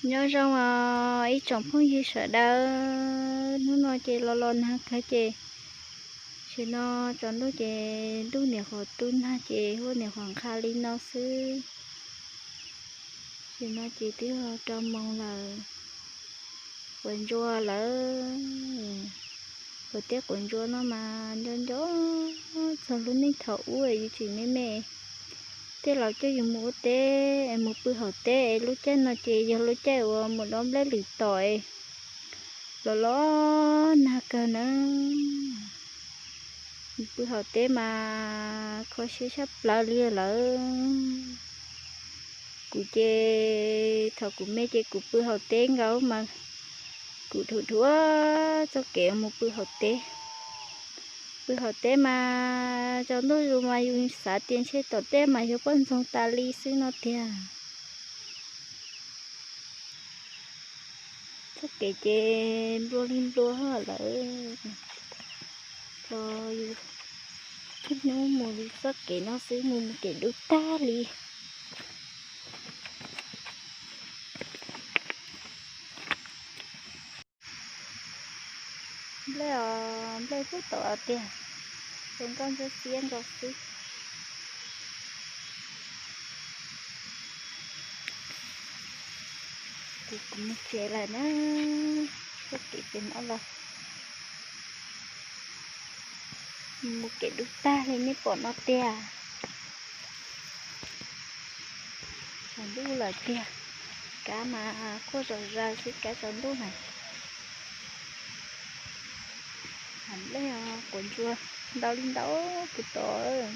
Nyob zoo os ib tsoom phooj ywg sawv daws, hnub no ces los los nag kawg ces, tam sim no tsaus ntuj ces ntuj niam qhuav tu nag ces huab niam qhuav nqha li no xwb. Tam sim no ces twb rau moos lawm, quav ntsuas lawm. Quav teb quav ntsuas no mas nco nco txog lub neej thaum ub yus tseem me me, tej laus coj yus mus ua teb es mus pw hauv teb es lub caij no ces yog lub caij uas mus dob nplej lwm tom es los los nag kawg na. Mus pw hauv teb mas kho siab tshaj plaws li lawm. Kuv ces thaum kuv me ces kuv pw hauv teb nkaus mas kuv dhuav dhuav txoj kev mus pw hauv teb. Pw hauv teb mas tsaus ntuj zus mas yus xav tias ntshe tom teb mas yog poj ntxoog tas li xwb no tiag. Txoj kev ces nplua li nplua lawm. Los yus ib hnub mus li txoj kev no xwb, mus mus kev dub tag li. Nplej os, nplej pub tau tiag, zoo nkauj ntsuab xiab nkaus xwb. Kuv, kuv mus tsev lawm na, txoj kev pem no los mus kev dub tag li nej pom no tiag. Tsaus ntuj lawm tiag, kab mas quaj zom zaws xwb kab tsaus ntuj na. Nplej os, quav ntsuas ntau li ntau puv tod.